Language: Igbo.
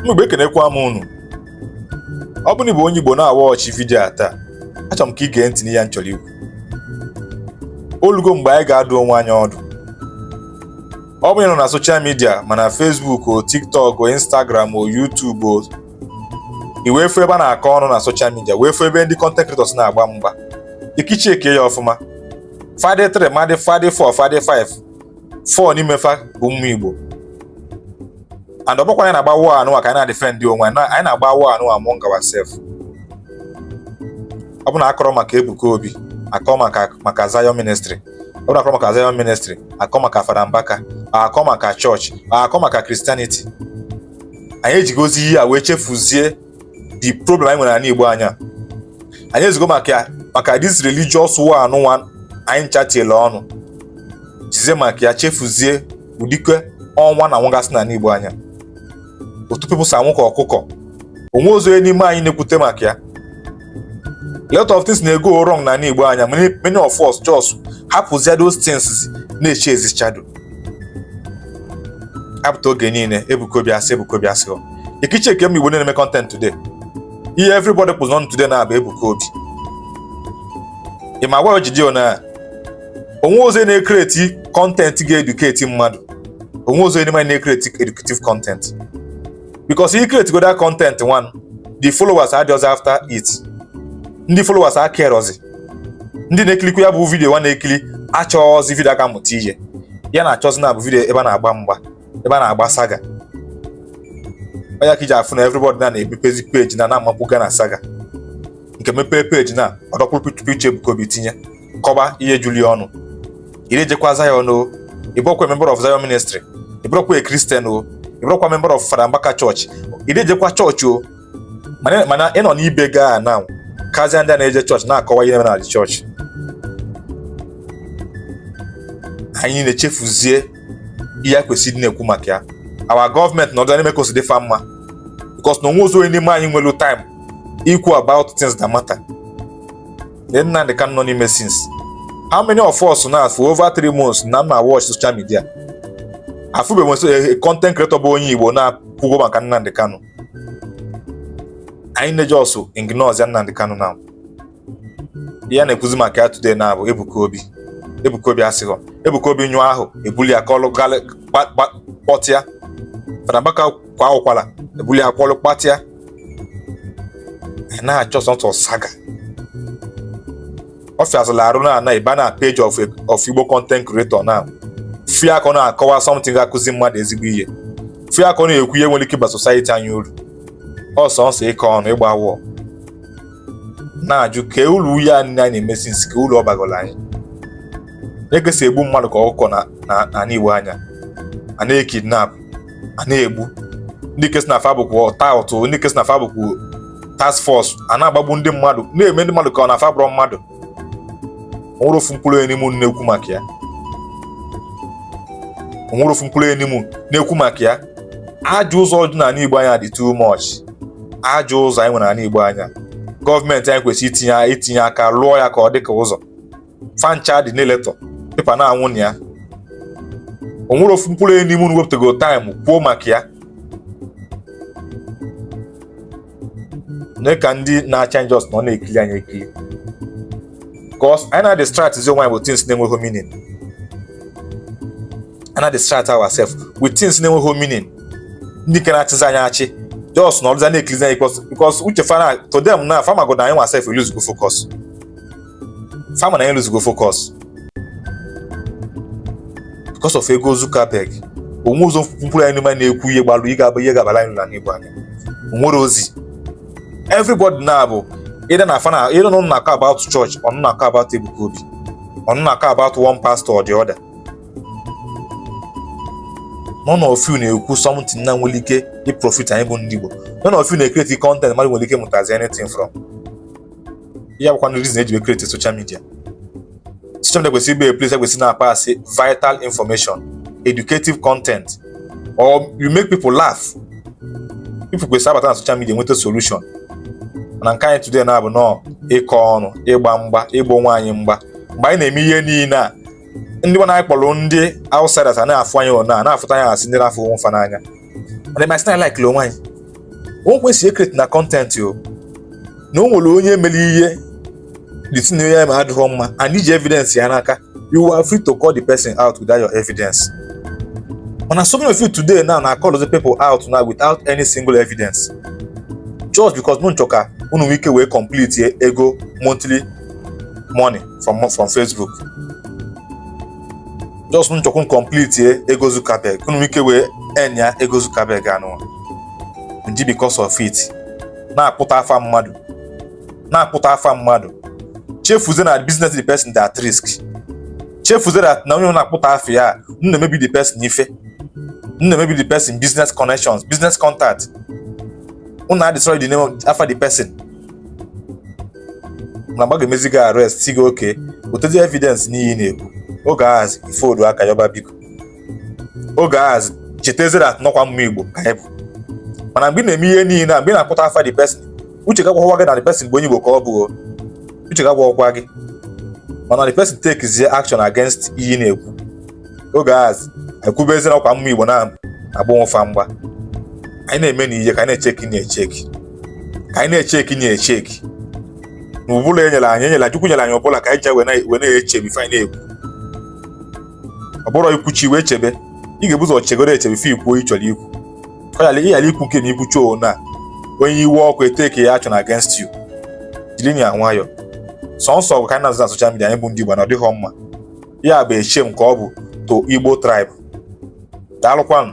Mgbe ekenekwa m unu, ọ bụrụ na ị bụ onye Igbo na-awatch video a taa, achọrọ m ka ị gee ntị n'ihe m chọrọ ikwu. Olugo mgbe anyị ga-adụ onwe anyị ọdụ. Ọ bụrụ na ị nọ na social media, ma na Facebook o, TikTok o, Instagram o, YouTube o, i wee fụ ebe a na-akọ ọnụ na social media, wee fụ ebe ndị content creators na-agba mgba, ikicheke ya ọfụma, fa dị 3 madị fa dị 4, fa dị 5, 4 n'ime fa bụ ụmụ Igbo. And ọ bụkwa anyị na-agba war anụwa ka anyị na-adefend onwe anyị, anyị na-agba war anụwa among ourselves. Ọ bụ na akọrọ maka Ebuka Obi, akọ maka Zion Ministry. Ọ bụ na akọrọ maka Zion Ministry, akọ maka Fada Mbaka, akọ maka chọọchị, akọ maka Christianity. Anyị ejigozi ihe a wee chefuzie the problem anyị nwere n'ala Igbo. Anya anyị ezigo maka this religious war anụnwa anyị ncha tiele ọnụ, jizie maka ya chefuzie ụdịke ọnwa na nwagasị n'ala Igbo. Anya otu people si anwụ ka ọkụkọ, onwe ozo onye n'ime anyị na-ekwute maka ya. Lot of things na-ego wrong n'ala Igbo. Anya many of us just hapụzie those things na-eche ezi shadow apụta oge niile. Ebuka Obi asị, Ebuka Obi asị, ikiche m Igbo na-eme content today, ihe everybody pụrụ on today na-abụ Ebuka Obi. Ị ma gwa ojiji na onwe ozo na-ecreate content ga-educate mmadụ, onwe ozo n'ime anyị na-ecreate educative content, because i create go that content one, the followers adịghịzi after it. Ndị followers akerozi, ndị na-ekilikwa ya bụ video nwa na-ekili achọghọzi video aka mmụta ihe ya na-achọzi, na bụ video ebe a na-agba mgba, ebe a na-agba saga. Onye ka iji afụ na everybody na na-emepezi page na na-amapụga na saga nke mepee page na ọdọkwuru picture Ebuka Obi, tinye kọba ihe juli ọnụ. Ị ejekwa Zion o, ị bụrụkwa member of Zion Ministry, ị bụrụkwa a Christian o, ị bụrụkwa member of Fada Mbaka Church, ị ejekwa chọọchị o, mana ị nọ n'ibe gaa now kazie ndị a na-eje chọọchị na-akọwa ihe na chọọchị. Anyị na-echefuzie ihe a kwesịrị na-ekwu maka ya. Our gọọmenti nọdụ n'ime ka o si dị fa mma, because na onwe ozo onye n'ime anyị nwere time ikwu about things that matter. The Nnamdi Kanu nọ n'ime since how many of us now, for over 3 months na m na watch social media, afụbeghị m a content creator bụ onye Igbo na-akwugo maka Nnamdi Kanu. Anyị na-eji ọsụ ignore ya Nnamdi Kanu now. Ihe a na-ekwuzi maka ya today na bụ Ebuka Obi. Ebuka Obi asịghọ Ebuka Obi nyụọ ahụ, ebuli ya kọlụ kpọtịa. Fada Mbaka kwa ụkwara, ebuli ya kọlụ kpatịa. Na-achọ sọsọ saga. Ọ fịazụla arụ na ana ịba na page of Igbo content creator now, fia ka ọ na-akọwa something ga-akụzi mmadụ ezigbo ihe, fia ka ọ na-ekwu ihe nwere ike ịba society anyị uru. Ọsọ nsọ ịkọ ọnụ, ịgba wọ, na-ajụ ka uru ya anyị na-emesi nsi, ka uru ọ bagoro anyị na-ekesa egbu mmadụ ka ọkụkọ na na Igbo. Anya a na-ekidnap, a na-egbu ndị kesi na afa bụkwa tout, ndị kesi na afa bụkwa task force, a na-agbagbu ndị mmadụ, na-eme ndị mmadụ ka ọ na-afa bụrụ mmadụ. Onwere ofu mkpụrụ onye n'ime unu na-ekwu maka ya? Onwere ofu mkpụrụ onye n'ime unu na-ekwu maka ya? Ajọ ụzọ dị n'ala Igbo anya dị too much. Ajọ ụzọ anyị nwere n'ala Igbo anya, gọọmenti anyị kwesịrị itinye aka lụọ ya ka ọ dị ka ụzọ fancha dị n'eletọ pepa na-anwụ na ya. Onwere ofu mkpụrụ onye n'ime unu wepụtago time kwuo maka ya? Ne ka ndị na-acha anyị just nọ na-ekili anyị ekili, cause anyị na-distract onwe anyị with things na-enweghị meaning. Anyị na-distract ourselves with things na-enweghị meaning. Ndị nke na-achịzi anyị achị just nọrọzi na-ekilizi anyị, because uche fa na to them na fa mago na anyị nwa sef lose go focus. Fa ma na anyị lose go focus because of ego Zuckerberg. Onwe ụzọ mkpụrụ anyị n'ime na-ekwu ihe gbalụ ihe ga-abara anyị n'ala Igbo anya, onwere ozi. Everybody na-abụ ịda na afa na ịda na na-akọ about church, ọ na-akọ about Ebuka Obi, ọ na-akọ about one pastor or the other. None of you na-ekwu something na nwere ike i-profit anyị bụ ndị Igbo. None of you na-ecreate content mmadụ nwere ike mụtazi anything from ya. Bụkwa reason eji create social media. Social media kwesịrị ịbụ a place kwesịrị na-pass vital information, educative content, or you make people laugh. People kwesịrị abata na social media nweta solution. Mana nke anyị today na-abụ nọọ ịkọ ọnụ, ịgba mgba, ịgba onwe anyị mgba. Mgbe anyị na-eme ihe niile a, ndị nwana anyị kpọrọ ndị outsiders a na-afụ anyị, ona na-afụta anyị asị ndị na-afụ onwe fa n'anya. Mana ị masị na like onwe anyị. O kwesịrị e-create na content o na o nwere onye mere ihe the thing ya ma adịghị mma and iji evidence ya n'aka, you are free to call the person out without your evidence. Mana so many of you today now na call those people out now without any single evidence, just because unu chọ ka unu nwee ike wee complete ego monthly money from Facebook, just unu chọkwa complete ego Zuckerberg, unu nwee ike wee earn ya ego Zuckerberg anụwa nji. Because of it, na-akpụta afa mmadụ, na-akpụta afa mmadụ, chefuzie na business the person dị at risk, chefuzie that na onye na-akpụta afa ya, unu na-emebi the person ife, unu na-emebi the person business connections, business contact, unu na-destroy the name of afa the person. Na mgbe a ga-emezi gị arrest, si gị oke wetezi evidence n'ihe ị na-ekwu, oge ahazi ifodu aka yọba biko, oge ahazi chetazie that nọkwa mmụ Igbo ka anyị bụ. Mana mgbe ị na-eme ihe niile a, mgbe ị na-akpụta afa the person, uche ga-agwakwa gị na the person bụ onye Igbo ka ọ bụ o. Uche ga-agwakwa gị, mana the person takezie action against ihe ị na-ekwu, oge ahazi ekwubezie na ọkwa mmụ Igbo na-agba onwefa mgba. Anyị na-eme na ihe ka anyị na-echeki, na-echeki ka anyị na-echeki, na-echeki na ụbụla enyere anyị, enyere Chukwu nyere anyị ụbụla ka anyị ji wee na-eche before anyị na-ekwu. Ọ bụrụ ikwuchi wee chebe, ị ga-ebu ụzọ chegoro eche before ikwuo ị chọrọ ikwu, ka ọ ghara ikwu nke na ikwuchi o na onye iwe ọkụ eteke ya action against you. Jiri ya nwayọ. Sọnsọ ọgụ ka anyị na-azụ na social media, anyị bụ ndị Igbo, na ọ dịghọ mma. Ya bụ echem ka ọ bụ to Igbo tribe. Daalụkwanụ.